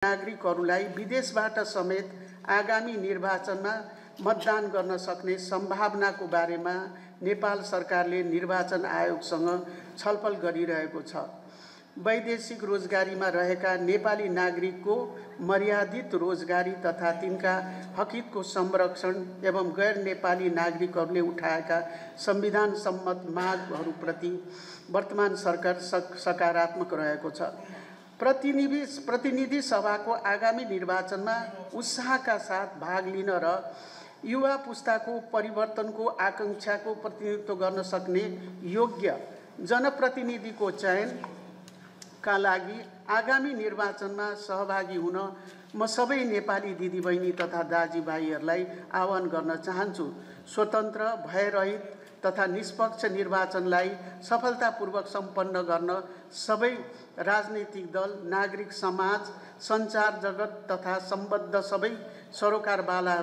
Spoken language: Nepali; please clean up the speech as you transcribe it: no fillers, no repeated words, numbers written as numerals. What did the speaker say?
नागरिकहरूलाई विदेशबाट समेत आगामी निर्वाचनमा मतदान गर्न सक्ने सम्भावनाको बारेमा नेपाल सरकारले निर्वाचन आयोगसँग छलफल गरिरहेको छ। वैदेशिक रोजगारीमा रहेका नेपाली नागरिकको मर्यादित रोजगारी तथा तिनका हकको संरक्षण एवं गैर नेपाली नागरिकहरूले उठाएका संविधान सम्मत मागहरूप्रति वर्तमान सरकार सकारात्मक रहेको छ। प्रतिनिधि सभाको आगामी निर्वाचनमा उत्साहका साथ भाग लिन र युवा पुस्ताको परिवर्तनको आकांक्षाको प्रतिनिधित्व गर्न सक्ने योग्य जनप्रतिनिधिको चयनका लागि आगामी निर्वाचनमा सहभागी हुन म सबै नेपाली दिदीबहिनी तथा दाजुभाइहरूलाई आह्वान गर्न चाहन्छु। स्वतन्त्र, भयरहित तथा निष्पक्ष निर्वाचनलाई सफलतापूर्वक सम्पन्न गर्न सबै राजनीतिक दल, नागरिक समाज, सञ्चार जगत तथा सम्बद्ध सबै सरोकारवाला